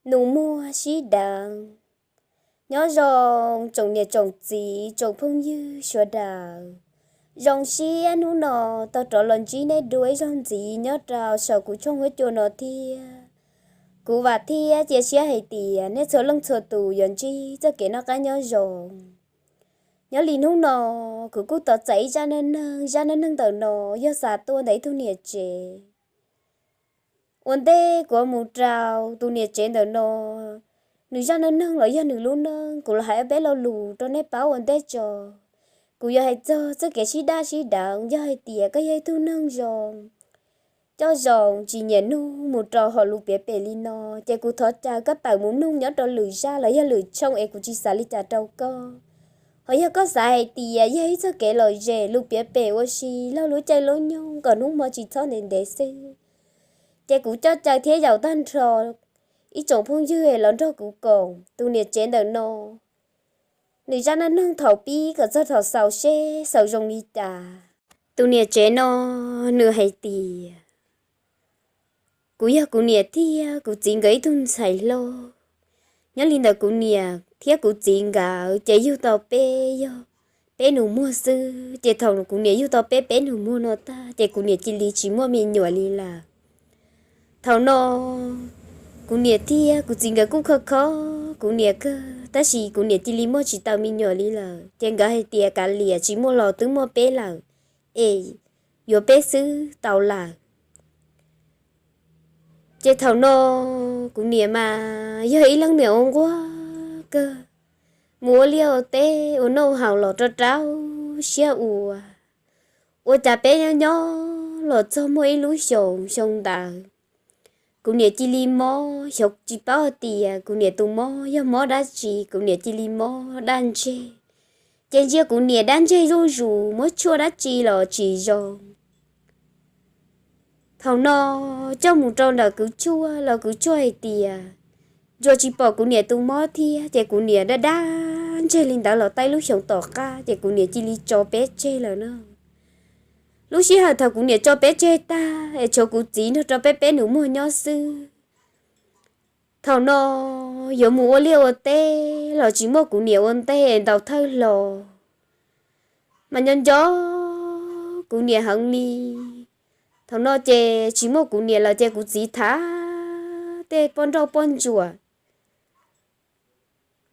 Nus muag sib deev. Nyob zoo tsoom niam tsoom txiv tsoom phooj ywg sawv daws. Zoo siab hnub no tau rov los ntsib nej dua ib zaug ntxiv nyob rau saum kuv tshooj huab cua no thiab. Kuv vam thiab cia siab hais tias nej txhua leej txhua tus yuav ntsib txoj kev noj qab nyob zoo. Nyob li hnub no, kuv kuj tau txais ib zaj neej neeg, zaj neej neeg ntawm no yog xa tuaj ntawm ib tug niam tsev. Ua ntej kuv mus rau tus niam tsev ntawm no, nws zaj neej neeg los yog nws lub neej, kuv los hais ob peb lo lus rau nej paub ua ntej tso. Kuv yuav hais txog txoj kev sib daj sib deev, yog hais tias koj yog ib tug neeg zoo, coj zoo, tsis nyiam nug mus rau hauv lus piav pem li no, ces kuv thov caw koj tawm mus nug nyob rau lwm zaj los yog lwm tshooj es kuv tsis xav li cas rau koj. Ho yog koj xav hais tias yog ib txoj kev lom zem lus piav pem ua si laug lub caij lub nyoog kom hnub hmo tsis txhob ntev ntev xwb, ces kuv coj caw thiab yaum tag nrho ib tsoom phooj ywg los nrog kuv koom tus niam tsev ntawm no. Nws zaj neej neeg thaum pib kom txog thaum xaus seb xaus zoo li cas. Tus niam tsev no nws hais tias, kuv yog kuv niam thiab kuv txiv nkawd ib tug ntxhais hlob. Nyob li ntawd kuv niam thiab kuv txiv nkawd ces yug tau peb, yog peb nus muag xwb. Ces thaum kuv niam yug tau peb peb nus muag no tag ces kuv niam cia li tsis muaj me nyuam li lawm. Thaum no kuv niam thiab kuv txiv nkawd kuj kho kho kuv niam kawg, tab sis kuv niam cia li muaj tsis tau me nyuam li lawm. Ces nkawd hais tias kav liam, tsis muaj los twb muaj peb lawm, es yuav peb xwb tau lawm. Ces thaum no kuv niam mas yog ib leej niam ua nquag kawg, mus ua liaj ua teb ua noj haus los rau rau siab ua. Ua cas peb nyob nyob los txog muaj ib lub xyoos, xyoo ntawd kuv niam cia li mob, xyov tsis paub hais tias kuv niam tus mob yog mob dab tsi, kuv niam cia li mob daj ntseg. Ces ntsia kuv niam daj ntseg zuj zus, muab tshuaj dab tsi los tsis zoo. Thaum no coj mus rau ntawm kwv tshuaj los kwv tshuaj hais tias ntsuas tsis pom kuv niam tus mob thiab, ces kuv niam daj daj ntseg li ntawd los tau ib lub xyoos tom qab ces kuv niam cia li tso peb tseg lawm na. Lub sij hawm thaum kuv niam tso peb tseg tag es tshuav kuv txiv nrog rau peb peb nus muag nyob xwb. Thaum no yuav mus ua liaj ua teb los tsis muaj kuv niam ua ntej es ntaus thawj hlo, mas nco nco kuv niam heev li. Thaum no ces tsis muaj kuv niam lawm ces kuv txiv tham tej poj nrauj poj ntsuam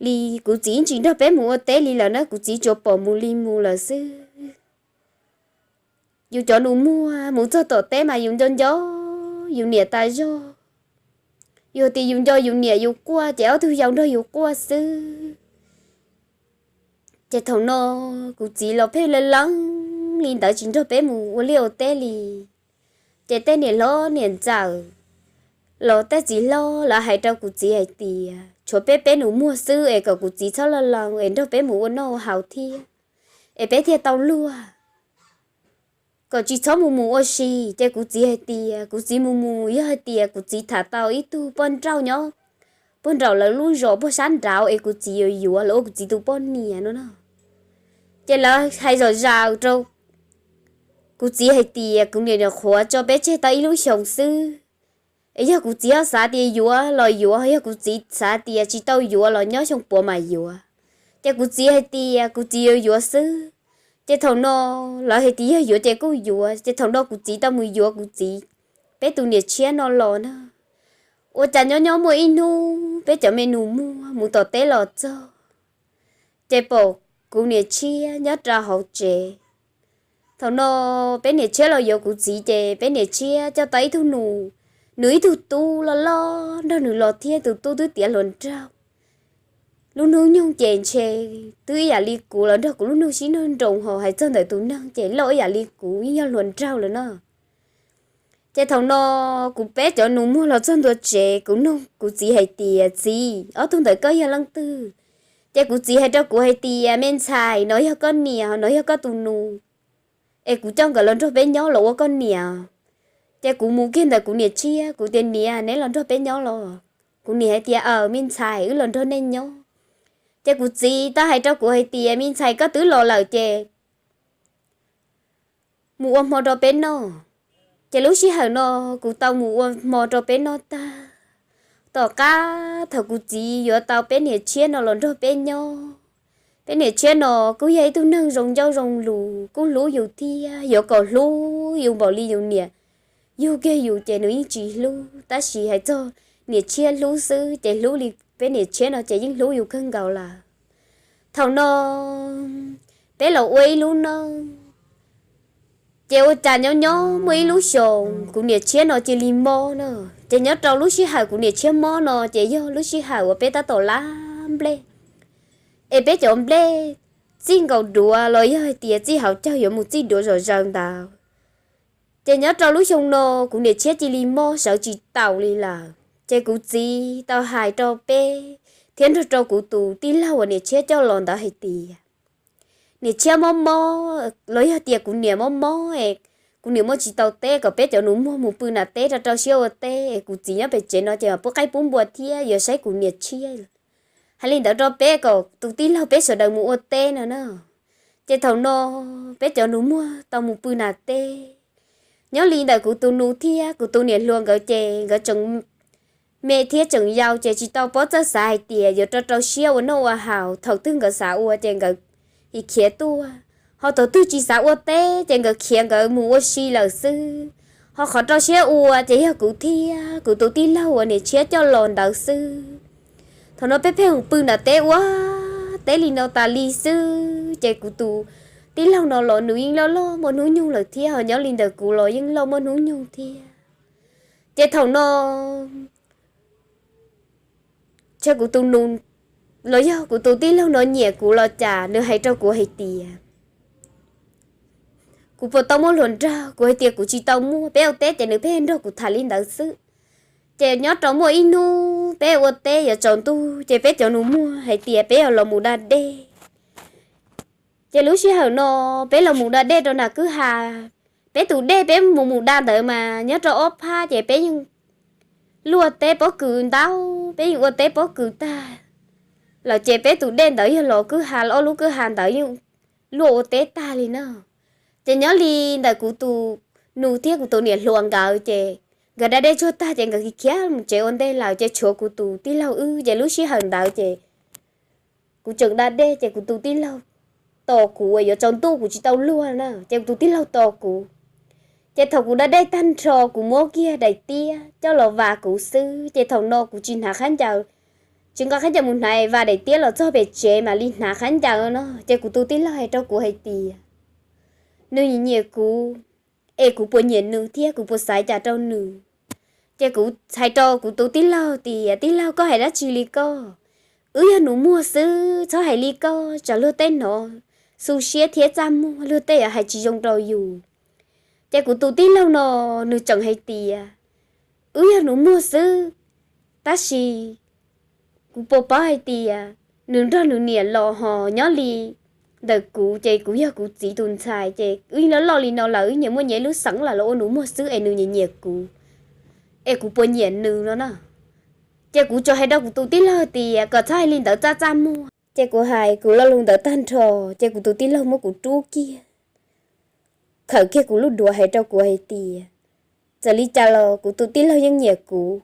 li, kuv txiv tsis nrog peb mus ua teb li lawm na, kuv txiv tsuas pom mus li mus lawm xwb. Yus cov nus muag mus txog tom teb mas yus nco nco yus niam tas zog. Yus tias yus nco yus niam yus quaj ces ob tug yau nrog yus quaj xwb. Ces thaum no kuv txiv los pheej lees lees li ntawd tsis nrog peb mus ua liaj ua teb li. Ces tej niam hlob niam ntxawm los tej txiv hlob lawv hais rau kuv txiv hais tias tshuav peb peb nus muag xwb es kom kuv txiv txhob lees lees es nrog peb mus ua noj ua haus thiab, es peb thiaj tau luag, kom tsis txhob mus mus ua si. Ces kuv txiv hais tias kuv txiv mus mus yog hais tias kuv txiv tham tau ib tug poj nrauj nyob, poj nrauj lawv lub zos pog sab nraud es kuv txiv yuav yuav los ua kuv txiv tus poj niam no no. Ces lawv hais zom zaws rau kuv txiv hais tias kuv niam nyuam qhuav tso peb tseg tau ib lub xyoos xwb, es yog kuv txiv ho xav tias yuav los yuav, yog kuv txiv xav tias tsis tau yuav los nyob xyoo puav mam yuav. Ces kuv txiv hais tias kuv txiv yuav yuav xwb. Ces thaum no lawv hais tias yog yuav ces kuj yuav. Ces thaum no kuv txiv tau mus yuav kuv txiv peb tus niam tshiab no los na. Ua cas nyob nyob muaj ib hnub peb cov me nus muag mus tom teb los txog, ces pom kuv niam tshiab nyob rau hauv tsev. Thaum no peb niam tshiab los yuav kuv txiv ces peb niam tshiab coj tau ib tug nus, nws ib tug tub loj loj nrog nws los thiab, tus tub twb tiav hluas nraug. Lub hnub nyoog ces ntshe twb ib yam li kuv los nrog kuv lub nug sib nug nroo, ho hais txog ntawm tus neeg ces loj ib yam li kuv, yeej yog hluas nraug lawm no. Ces thaum no kuv peb cov nus muag los txog ntua tsev, kuv nug kuv txiv hais tias txiv, ob tug ntawm koj yog leej twg? Ces kuv txiv hais rau kuv hais tias me ntxhais, no yog koj niam, no yog koj tus nus, es kuv coj nkawd los nrog peb nyob los ua koj niam. Ces kuv mus kiag ntawm kuv niam tshiab, kuv tias niam, neb los nrog peb nyob los? Kuv niam hais tias aws me ntxhais, wb los nrog nej nyob. Ces kuv txiv tau hais rau kuv hais tias me ntxhais, koj twb los lawm ces mus ua hmo rau peb noj. Ces lub sij hawm no kuv tau mus ua hmo rau peb noj tag, Tom qab thaum kuv txiv yuav tau peb niam tshiab no los nrog peb nyob, peb niam tshiab no kuj yog ib tug neeg zoo ncauj zoo lus, kuj hlub yus thiab, yuav kom hlub yus npaum li yus niam yug kiag yus ces nws yeej tsis hlub, tab sis hais txog niam tshiab hlub xwb ces hlub li peb niam tshiab no ces yeej hlub yus kawg nkaus lawm. Thaum no peb los ua ib lub neej, ces ua cas nyob nyob muaj ib lub xyoos kuv niam tshiab no cia li mob na. Ces nyob rau lub sij hawm kuv niam tshiab mob no ces yog lub sij hawm uas peb tab tom lab nplej, es peb cov nplej txij nkaus duav los yog hais tias txij hauv caug yuav mus txij duav zom zaws ntawd. Ces nyob rau lub xyoo no kuv niam tshiab cia li mob sawv tsis taus li lawm, ces kuv txiv tau hais rau peb thiab nrog rau kuv tus tij laug uas niam tshiab coj los ntawd hais tias niam tshiab mob mob los yog tias kuv niam mob mob es kuv niam muaj tsis tau teb, kom peb cov nus muag mus pw nram teb rau rau siab ua teb es kuv txiv nyob pem tsev no ces pub qaib pub npua thiab yuav saib kuv niam tshiab. Hais li ntawd rau peb kom tus tij laug peb sawv daws mus ua teb no na. Ces thaum no peb cov nus muag tau mus pw nram teb. Nyob li ntawm kuv tus nus thiab kuv tus niam hluas nkawd ces nkawd tseem me thiab tseem yau ces tsis tau paub txawj xav hais tias yuav rau rau siab ua noj ua haus, thaum twg nkawd xav ua ces nkawd khiav tuaj, ho thaum twg tsis xav ua teb ces nkawd khiav nkawd mus ua si lawm xwb. Ho qhov rau siab ua ces yog kuv thiab kuv tus tij laug uas niam tshiab coj los ntawd xwb. Thaum no peb pheej mus pw nram teb ua teb li no tas li xwb, ces kuv tus tij laug no los nws yeej loj loj muaj hnub nyoog lawm thiab, ho nyob li ntawm kuv los yeej loj muaj hnub nyoog thiab. Ces thaum no ntshe kuv tus nus los yog kuv tus tij laug no nyiam kuv los cas nws hais rau kuv hais tias kuv puas tau muaj hluas nraug, kuv hais tias kuv tsis tau muaj, peb ua teb ces nws pheej nrog kuv tham li ntawd xwb. Ces nyob rau muaj ib hnub peb ua teb yuav tsaus ntuj ces peb cov nus muag hais tias peb yuav los mus da dej. Ces lub sij hawm no peb los mus da dej rau nram kwj ha, peb tus dej peb mus mus da ntawd mas nyob rau ob phab ces peb yeej luaj teb pob kws ntau, peb yeej ua teb pob kws tag lawm ces peb tus dej ntawd yog los kwj ha, ob lub kwj ha ntawd yeej luaj ua teb tag li na. Ces nyob li ntawm kuv tus nus thiab kuv tus niam hluas nkawd ces nkawd da dej tsuag tag ces nkawd khiav mus tsev ua ntej lawm ces tshuav kuv tus tij laug wb. Ces lub sij hawm ntawd ces kuv tseem da dej ces kuv tus tij laug tos kuv, yuav tsaus ntuj kuv tsis tau luag na ces kuv tus tij laug tos kuv. Ces thaum kuv da dej tag nrho kuv muab kiag daim tiab coj los vas kuv xwb, ces thaum no kuv tsis hnav khaub ncaws, tsis nqa khaub ncaws mus hnav, vas daim tiab los txog pem tsev mam li hnav khaub ncaws no. Ces kuv tus tij laug hais rau kuv hais tias nws nyiam kuv, es kuv puas nyiam nws thiab kuv puas xav cas rau nws. Ces kuv hais rau kuv tus tij laug tias tij laug, koj hais dab tsi li koj? Wb yog nus muag xwb, txhob hais li koj, tsam luag tej hnov xu siab thiab txaj muag, luag tej yuav hais tsis zoo rau yus. Ces kuv tus tij laug no nws tseem hais tias wb yog nus muag xwb, tab sis kuv puas paub hais tias nws nrog nws niam los ho nyob li ntawm kuv ces kuv yog kuv txiv tus ntxhais ces wb yeej loj loj li no lawm, wb nyias muaj nyias ib lub xeem lawm, los ua nus muag xwb es nws nyiam nyiam kuv, es kuv puas nyiam nws no na. Ces kuv tsuas hais rau kuv tus tij laug tias kom txhob hais li ntawd txaj txaj muag. Ces kuv hais kuv lo lus ntawd tag nrho ces kuv tus tij laug muab kuv rub kiag, khawm kiag kuv lub duav hais rau kuv hais tias txawm li cas los kuv tus tij laug yeej nyiam kuv.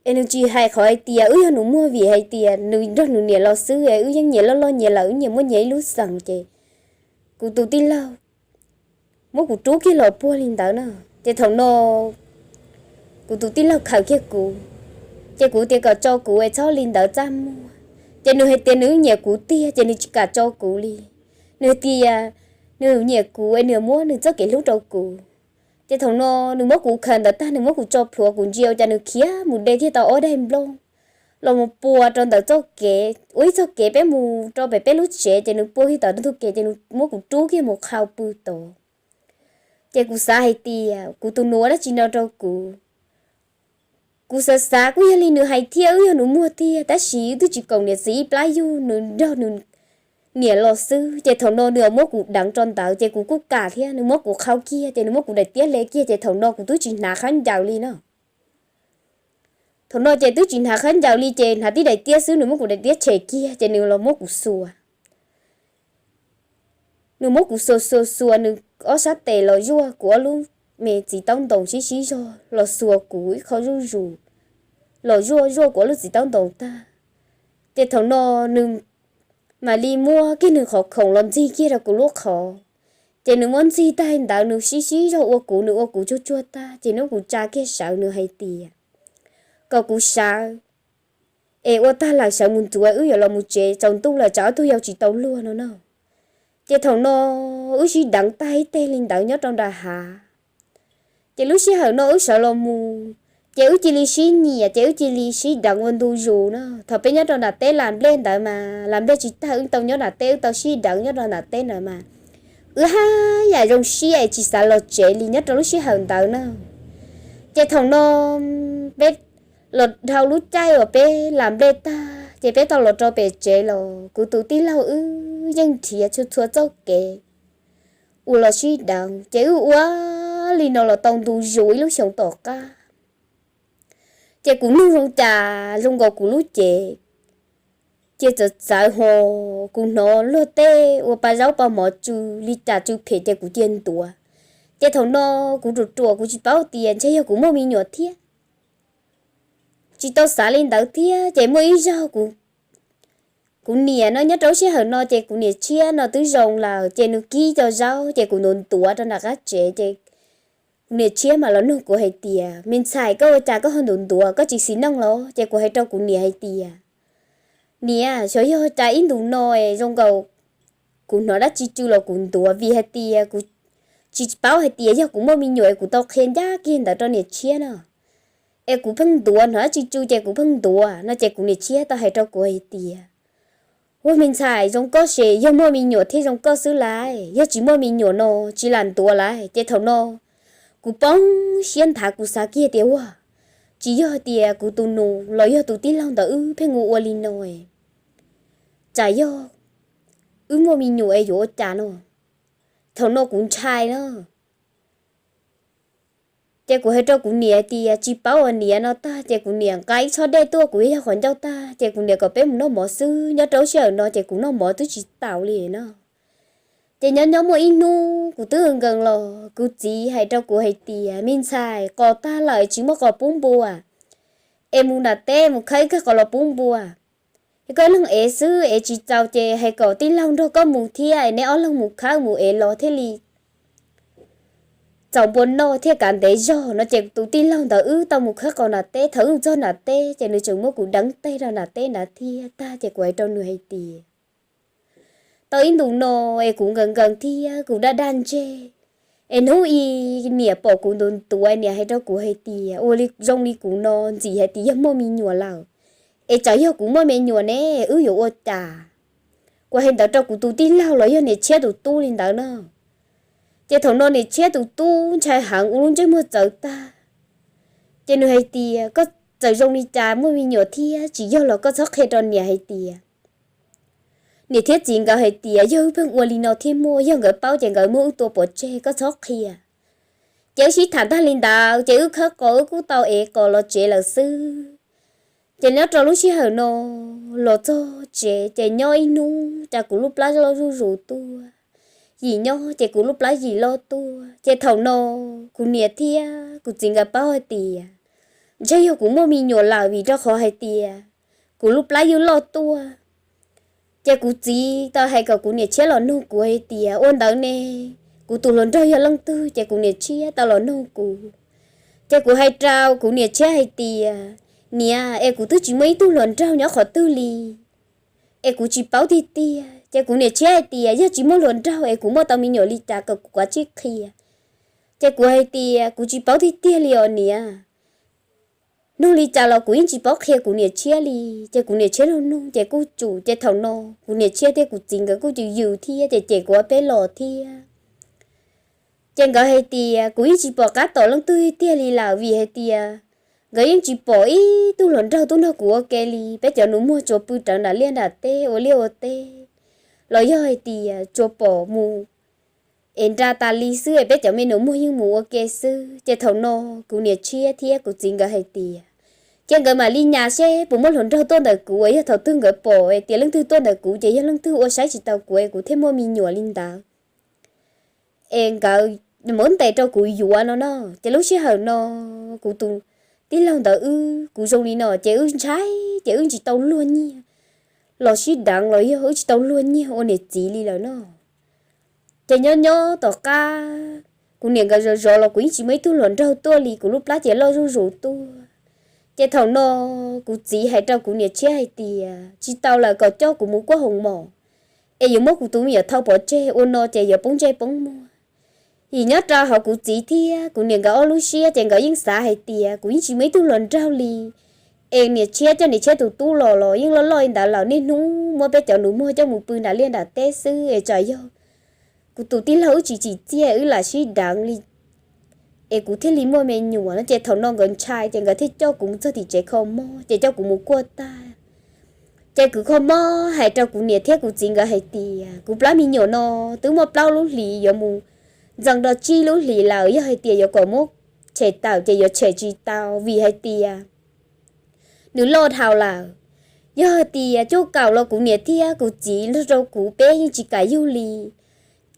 Es nws tsis hais qhov hais tias wb yog nus muag, vim hais tias nws nrog nws niam los xwb es wb yeej nyias loj loj nyias lawm, wb nyias muaj nyias ib lub xeem. Ces kuv tus tij laug muab kuv rub kiag los puag li ntawd na. Ces thaum no kuv tus tij laug khawm kiag kuv, ces kuv tias kom tso kuv es txhob li ntawd txaj muag. Ces nws hais tias nws nyiam kuv tiag ces nws tsis kam tso kuv li. Nws hais tias nws nyiam kuv es nws muab nws txoj kev hlub rau kuv. Ces thaum no nws muab kuv khawm ntawd tag, nws muab kuv tso plhuav, kuv ntsia ua cas nws khiav mus de kiag tau ob daim nplooj los mus pua rau ntawm txoj kev, ua ib txoj kev peb mus rau pem peb lub tsev, ces nws pua kiag tom ntug kev ces nws muab kuv rub kiag mus qhau pw tod. Ces kuv xav hais tias kuv tus nus ua dab tsi no rau kuv. Kuv xav xav kuj yog li nws hais thiab, wb yog nus muag tiag, tab sis wb twb tsis koom niam txiv ib plab yug, nws nrog nws niam los xwb. Ces thaum no nws muab kuv deev rau ntawd ces kuv kuj kam thiab, nws muab kuv qhau kiag ces nws muab kuv daim tiab hle kiag, ces thaum no kuv twb tsis hnav khaub ncaws li no. Thaum no ces twb tsis hnav khaub ncaws li ces hnav tib daim tiab xwb, nws muab kuv daim tiab tshem kiag ces nws los muab kuv xuas. Nws muab kuv xuas xuas xuas, nws ob sab tes los zuaj kuv ob lub me txiv taub ntoos sib sib zog los xuas kuv ib qho zuj zus. los zuaj zuaj kuv lub txiv taub ntoos tag. Ces thaum no nws mam li muab kiag nws qhov khoom los ntxig kiag rau kuv lub qhov. Ces nws muab ntxig tag ntawd nws sib sib zog ua kuv, nws ua kuv tsuag tsuag tag ces hnub kuv tsa kiag sawv nws hais tias kom kuv sawv es ua tag lawm sawv mus ntxuav, wb yuav los mus tsev, tsaus ntuj lawm tsam ob tug yau tsis tau luag no no. Ces thaum no wb sib deev tag ib teg li ntawd nyob rau nram hav. Ces lub sij hawm no wb sawv los mus, ces wb cia li sib nyiam, ces wb cia li sib deev ua ntu zus na. Thaum peb nyob rau nram teb las nplej ntawd mas las nplej tsis tag, wb tau nyob nram teb, wb tau sib deev nyob rau nram teb ntawd mas wb haj yam zoo siab es tsis xav los tsev li nyob rau lub sij hawm ntawd na. Ces thaum no peb los dhau lub caij uas peb las nplej tag ces peb tau los rau pem tsev los kuv tus tij laug wb yeej nrhiav txhua txhua txoj kev uas los sib deev, ces wb ua li no los tau ntu zus ib lub xyoos tom qab. Ces kuv nug zoo cas zoo nkaus kuv lub cev cia txawv txawv ho kuv hnov luag tej ua pa zaub pa mov tsw li cas tsw phem ces kuv cia ntuav. Ces thaum no kuv ruam ruam kuv tsis paub tias ntshe yog kuv muaj me nyuam thiab. Tsis tau xav li ntawd thiab ces muaj ib zaug kuv niam no nyob rau lub sij hawm no ces kuv niam tshiab no twb zoo lawm ces nws kib cov zaub ces kuv ntuav ntuav rau nram qab tsev ces kuv niam tshiab mam los nug kuv hais tias, me ntxhais, koj ua cas koj ho ntuav ntuav, koj tsis xis neej los? Ces kuv hais rau kuv niam hais tias, niam, xyov yog cas ib ntus no es zoo nkaus kuv hnov dab tsi tsw los kuv ntuav, vim hais tias kuv tsis paub hais tias yog kuv muaj me nyuam es kuv tau qhia ncaj kiag ntawd rau niam tshiab no. Es kuv pheej ntuav, hnov dab tsi tsw ces kuv pheej ntuav no ces kuv niam tshiab tau hais rau kuv hais tias, ua, me ntxhais, zoo koj ces yog muaj me nyuam thiaj zoo koj xwb lauj, yog tsis muaj me nyuam no tsis lam ntuav lauj. Ces thaum no kuv poob siab nthav, kuv xav kiag tias, ua, tsis yog tias kuv tus nus los yog tus tij laug ntawd wb pheej ua ua li no, tsam yog wb muaj me nyuam es yuav ua cas no. Thaum no kuv ntshai na. Ces kuv hais rau kuv niam hais tias, tsis paub os niam no tag ces kuv niam nqa ib tshob dej tuaj, kuv yog qhov ncauj tag ces kuv niam kom peb mus noj mov xwb. Nyob rau lub sij hawm no ces kuv noj mov twb tsis taus li no. Ces nyob nyob muaj ib hnub kuv twb nkees los kuv txiv hais rau kuv hais tias, me ntxhais, qos tag lawm tsis muaj qos pub npua, es mus nram teb mus khawb ib kawm qos los pub npua. Koj ib leeg ev xwb ev tsis txaus ces hais kom tij laug nrog koj mus thiab, es neb ob leeg mus khawb mus ev los thiaj li txaus npua noj thiaj kav ntev zog no. Ces tus tij laug ntawd wb tau mus khawb qos nram teb, thaum wb txog nram teb ces nws tseem muab kuv deev teg rau nram teb nrad thiab tag ces kuv hais rau nws hais tias, tau ib ntus no es kuv nkees nkees thiab kuv daj daj ntseg, es hnub i niam pom kuv ntuav ntuav, niam hais rau kuv hais tias, ua li zoo li kuv no ntxim hais tias yog muaj me nyuam lawm, es tsam yog kuv muaj me nyuam ne wb yuav ua cas? Kuv hais ntawd rau kuv tus tij laug los yog niam tshiab tus tub li ntawd na. Ces thaum no niam tshiab tus tub ntshai heev ua lub ntsej muag txawv tag. Ces nws hais tias, koj txawm zoo li cas muaj me nyuam thiab tsis yog los koj txhob qhia rau niam hais tias niam thiab txiv nkawd hais tias yog wb pheej ua li no thiaj muaj, yog nkawd paub ces nkawd muab wb tua pov tseg, koj txhob qhia. Ces wb sib tham tag li ntawd ces wb khawb qos wb kuj tau ev qos los tsev lawm xwb. Ces nyob rau lub sij hawm no los txog tsev ces nyob ib hnub cas kuv lub plab loj zuj zus tuaj. Yim nyob ces kuv lub plab yim loj tuaj. Ces thaum no kuv niam thiab kuv txiv nkawd paub hais tias ntshe yog kuv muaj me nyuam lawm vim rau qhov hais tias kuv lub plab ywj loj tuaj. Ces kuv txiv tau hais kom kuv niam tshiab los nug kuv hais tias, ua ntawd ne, kuv tus hluas nraug yog leej twg? Ces kuv niam tshiab tau los nug kuv. Ces kuv hais rau kuv niam tshiab hais tias, niam, es kuv twb tsis muaj ib tug hluas nraug nyob qhov twg li, es kuv tsis paub tiag tiag. Ces kuv niam tshiab hais tias, yog tsis muaj hluas nraug es kuv muaj tau me nyuam li cas kom kuv kav tsij qhia. Ces kuv hais tias, kuv tsis paub tiag tiag li os niam. Nug li cas los kuv yeej tsis paub qhia kuv niam tshiab li. Ces kuv niam tshiab nug nug ces kuj tsum. Ces thaum no kuv niam tshiab thiab kuv txiv nkawd kuj cem yws thiab ces cem kuv ob peb los thiab. Ces nkawd hais tias kuv yeej tsis pom qab tom leej twg tiag li lawm vim hais tias nkawd yeej tsis pom ib tug hluas nraug tuaj nrog kuv ua ke li. Peb cov nus muag tsuas pw rawv nram liaj nram teb ua liaj ua teb, los yog hais tias tsuas pom mus es nra tas li xwb es peb cov me nus muag yeej mus ua ke xwb. Ces thaum no kuv niam tshiab thiab kuv txiv nkawd hais tias, ces nkawd mam li nyas seb puas muaj hluas nraug tuaj ntawm kuv, yog thaum twg nkawd pom es tias leej twg tuaj ntawm kuv ces yog leej twg ua saib tsis tau kuv es kuv thiaj muaj me nyuam li ntawd, es nkawd muab ntes rau kuv yuav no no. Ces lub sij hawm no kuv tus tij laug ntawd wb, kuv zoo li no ces wb ntshai, ces wb tsis tau luag nyiag los sib deev los yog wb tsis tau luag nyiag ua niam txiv li lawm no. Ces nyob nyob tom qab kuv niam nkawd zov zov los kuv yeej tsis muaj ib tug hluas nraug tuaj li, kuv lub plab ces loj zuj zus tuaj. Ces thaum no kuv txiv hais rau kuv niam tshiab hais tias tsis tau lawm, kom coj kuv mus kuaj hoo mos, es yuav muab kuv tus me nyuam thau pov tseg ua no ces yuav poob ntsej poob muag. Vim nyob rau hauv kuv txiv thiab kuv niam nkawd ob lub siab ces nkawd yeej xav hais tias kuv yeej tsis muaj ib tug hluas nraug li, es niam tshiab coj niam tshiab tus tub los los yeej loj loj li ntawd lawm, niaj hnub muab peb cov nus muag coj mus pw nram liaj nram teb xwb, es tsam yog kuv tus tij laug wb tsis tsim txiaj wb lam sib deev li, es kuv thiaj li muaj me nyuam no. Ces thaum no nkawd ntshai ces nkawd thiaj coj kuv mus txog tim tsev kho mob ces coj kuv mus kuaj tag. Ces kuv kho mob hais rau kuv niam thiab kuv txiv nkawd hais tias kuv plab me nyuam no twb muaj plaub lub hlis yuav mus ntxees rau tsib lub hlis lawm, yog hais tias yuav kom muab tshem tawm ces yuav tshem tsis tau, vim hais tias nws loj dhau lawm. Yog hais tias cuaj kaum los kuv niam thiab kuv txiv nrog rau kuv peb yeej tsis kam yug li.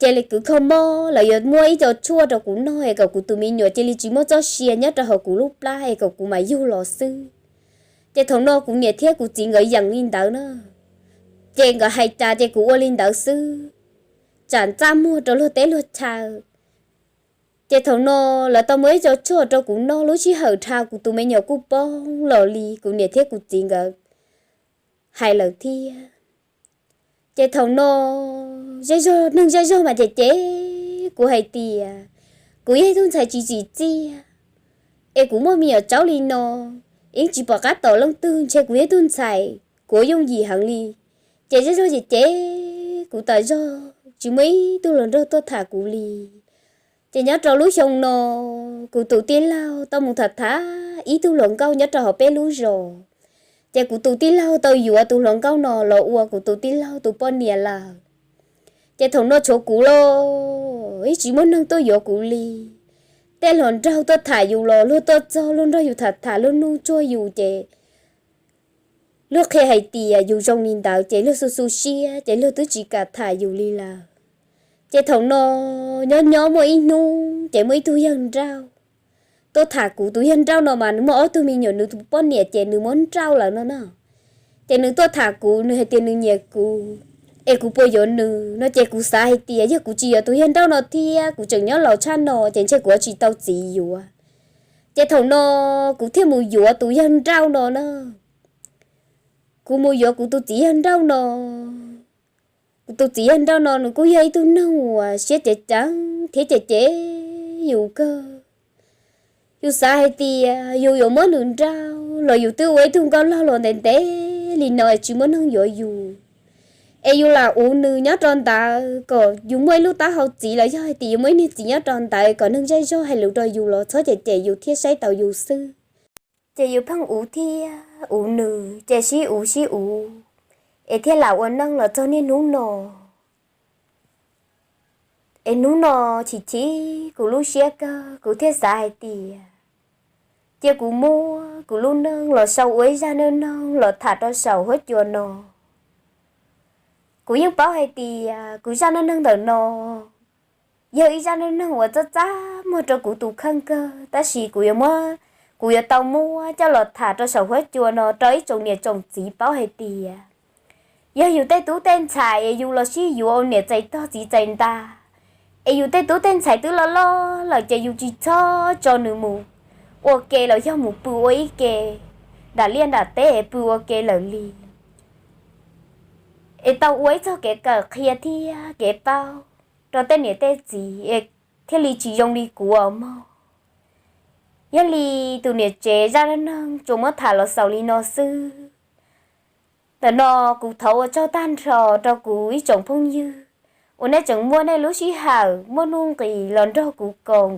Ces li kuv kho mob lawv yuav muab ib co tshuaj rau kuv noj es kom kuv tus me nyuam cia li tsis muaj txoj sia nyob rau hauv kuv lub plab es kom kuv mam yug los xwb. Ces thaum no kuv niam thiab kuv txiv nkawd yeem li ntawd na, ces nkawd hais cas ces kuv ua li ntawd xwb, tsam txaj muag rau luag teb luag chaw. Ces thaum no lawv tau muab ib co tshuaj rau kuv noj, lub sij hawm dhau kuv tus me nyuam kuj poob los li kuv niam thiab kuv txiv nkawd hais lawm thiab. Ces thaum no zej zog, neeg zej zog mas ces ces kuv hais tias kuv yog ib tug ntxhais tsis tsim txiaj, es kuv muaj me nyuam tsaub li no, yeej tsis pom qab tom leej twg, ntshe kuv yog ib tug ntxhais kuv yooj yim heev li. Ces zej zog ces ces kuv tas zog tsis muaj ib tug hluas nraug tuaj tham kuv li. Ces nyob rau lub xyoo no kuv tus tij laug tau mus tham tham ib tug hluas nkauj nyob rau hauv peb lub zos. Ces kuv tus tij laug tau yuav tus hluas nkauj no los ua kuv tus tij laug tus poj niam lawm. Ces thaum no tshuav kuv los yeej tsis muaj neeg tuaj yuav kuv li. Tej hluas nraug tuaj tham yus los luag tuaj txog luag nrog yus tham tham luag nug tsuag yus ces luag qhia hais tias yus zoo li ntawd ces luag xu xu siab ces luag twb tsis kam tham yus li lawm. Ces thaum no nyob nyob muaj ib hnub ces muaj ib tug yawg nrauj tuaj tham kuv. Tus yawg nrauj no mas nws muaj ob tug me nyuam, nws tus poj niam ces nws muab nrauj lawm no na. Ces nws tuaj tham kuv, nws hais tias nws nyiam kuv, es kuv puas yuav nws no. Ces kuv xav hais tias yog kuv tsis yuav tus yawg nrauj no thiab kuv tseem nyob laus tshaj no ces ntshe kuv yuav tsis tau txiv yuav. Ces thaum no kuv thiaj mus yuav tus yawg nrauj no na. Kuv mus yuav kuv tus txiv yawg nrauj no. Kuv tus txiv yawg nrauj no nws kuj yog ib tug neeg uas siab ceev ceev thiab cem cem yus kawg. Yus xav hais tias yus yuav muab nws nrauj los yus twb ua ib tug nkauj laug los ntev ntev li no es tsis muaj neeg yuav yus, es yus lam uv nws nyob rau ntawd kom yus muaj ib lub taub hau txiv los yog hais tias yus muaj ib niag txiv nyob rau ntawd kom neeg zej zog hais lus rau yus los txhob cem cem yus thiab saib taus yus xwb. Ces yus pheej uv thiab uv nws ces sib uv sib uv es thiaj lam ua neej los txog niaj hnub no. Es hnub no chim chim kuv lub siab kawg, kuv thiaj xav hais tias cia kuv muab kuv lub neej los sau ua ib zaj neej neeg los tham rau saum huab cua no. Kuv yeej paub hais tias kuv zaj neej neeg ntawm no yog ib zaj neej neeg uas txaj txaj muag rau kuv tus kheej kawg, tab sis kuv yuav muab, kuv yuav tau muab coj los tham rau saum huab cua no rau ib tsoom niam tsoom txiv paub hais tias yog yus tej tub tej ntxhais es yus los sib yuav ua niam txais tog txiv txais nta, es yus tej tub tej ntxhais twb loj loj lawm ces yus tsis txhob tso nws mus ua ke los yog mus pw ua ib ke nram liaj nram teb es pw ua ke lawm li. Es tau ua ib txog kev kawm qhia thiab kev paub rau tej niam tej txiv es thiaj li tsis zoo li kuv os mog. Yog li tus niam tsev zaj dab neeg tsuas muab tham los xaus li no xwb. Ntawm no kuv thov ua tsaug tag nrho rau kuv ib tsoom phooj ywg uas nej tseem muaj nej lub sij hawm muaj nuj nqis los nrog kuv koom.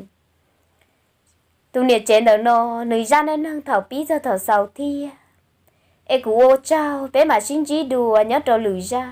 Tus niam tsev ntawm no nws zaj dab neeg thaum pib txog thaum xaus thiab. Es kuv ua tsaug, peb mam sib ntsib dua nyob rau lwm zaj.